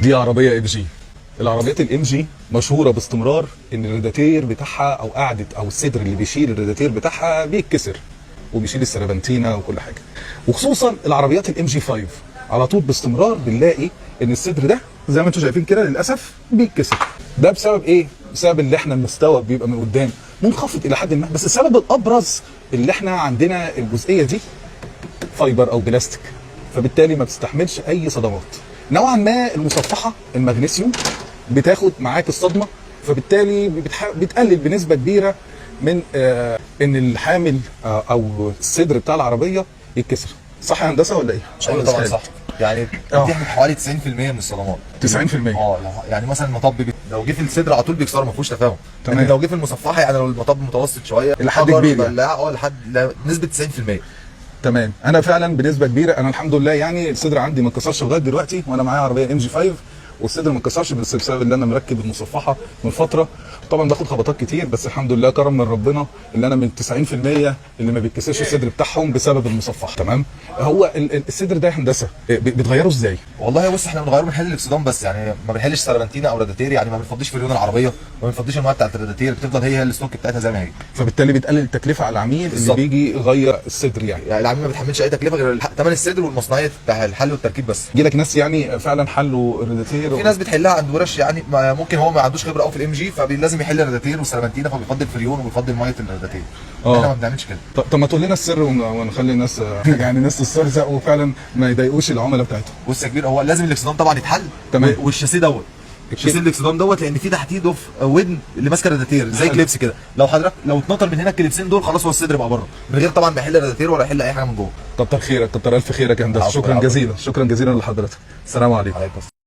دي عربية MG. العربيات ال MG مشهورة باستمرار ان الرادياتير بتاعها او قاعدة او الصدر اللي بيشيل الرادياتير بتاعها بيتكسر وبيشيل السربنتينا وكل حاجة، وخصوصا العربيات ال MG 5 على طول باستمرار بنلاقي ان الصدر ده زي ما انتم شايفين كده للاسف بيتكسر. ده بسبب ايه؟ بسبب اللي احنا المستوى بيبقى من قدام منخفض الى حد ما، بس السبب الابرز اللي احنا عندنا الجزئية دي fiber او بلاستيك، فبالتالي ما بتستحملش اي صدمات. نوعا ما المصفحه المغنيسيوم بتاخد معاك الصدمة، فبالتالي بتقلل بنسبة كبيرة من ان الحامل او الصدر بتاع العربية يتكسر. صح يا هندسة ولا ايه؟ ايوه طبعا صح، يعني بتحمي حوالي 90% من الصدمات. 90%. يعني مثلا المطب لو جه في الصدر على طول بيكسره، ما فيهوش تفاهم. تمام. لكن لو جه في المصفحه، يعني لو المطب متوسط شوية لحد حجر، كبير يعني. بلاعة، لحد نسبه 90%. تمام. انا فعلا بنسبة كبيرة، انا الحمد لله يعني الصدر عندي ما اتكسرش لغاية دلوقتي، وانا معايا عربية MG 5 والصدر ما اتكسرش، بس بسبب ان انا مركب المصفحه من فترة. طبعا باخد خبطات كتير، بس الحمد لله كرم من ربنا اللي انا من 90% اللي ما بيتكسرش الصدر بتاعهم بسبب المصفحه. تمام. هو الصدر ده يا هندسة بتغيره ازاي؟ والله بص، احنا بنغيره بنحل الاكسدام بس، يعني ما بنحلش سربنتينا او رادياتير، يعني ما بنفضيش فريون العربية، ما بنفضيش المية بتاعت الرادياتير، بتفضل هي ال stock بتاعتها زي ما هي. فبالتالي بتقلل التكلفة على العميل اللي بالظبط. بيجي يغير الصدر. يعني يعني العميل ما بيتحملش اي تكلفة غير ثمن الصدر والمصنعيه بتاع الحل والتركيب بس. يجي لك ناس يعني فعلا حلوا الرادياتير؟ في ناس بتحلها عند ورش، يعني ممكن هو ما عندوش خبره قوي في ال MG، فلازم يحل الرادياتير والسربنتينا، فبيفضل فريون وبيفضل مية الرادياتير. احنا ما بنعملش كده. طب ما تقول لنا السر ونخلي الناس يعني الناس تسترزق وفعلا ما يضايقوش العملاء بتاعتهم. بص يا كبير، هو لازم الاكسدام طبعا يتحل. تمام. والشاسيه دوت، شاسيه الاكسدام دوت، لان في تحتيه ضف ودن اللي ماسكه الرادياتير زي حلو. clips كده. لو حضرتك لو اتنطر من هنا الكليبسين دول خلاص، هو الصدر بقى بره، من غير طبعا ما يحل الرادياتير ولا يحل اي حاجة من جوه. كتر خيرك، كتر الف خيرك يا هندسة. العفو، شكرا العفو. جزيلا، شكرا جزيلا لحضرتك. السلام عليكم. عليكم السلام.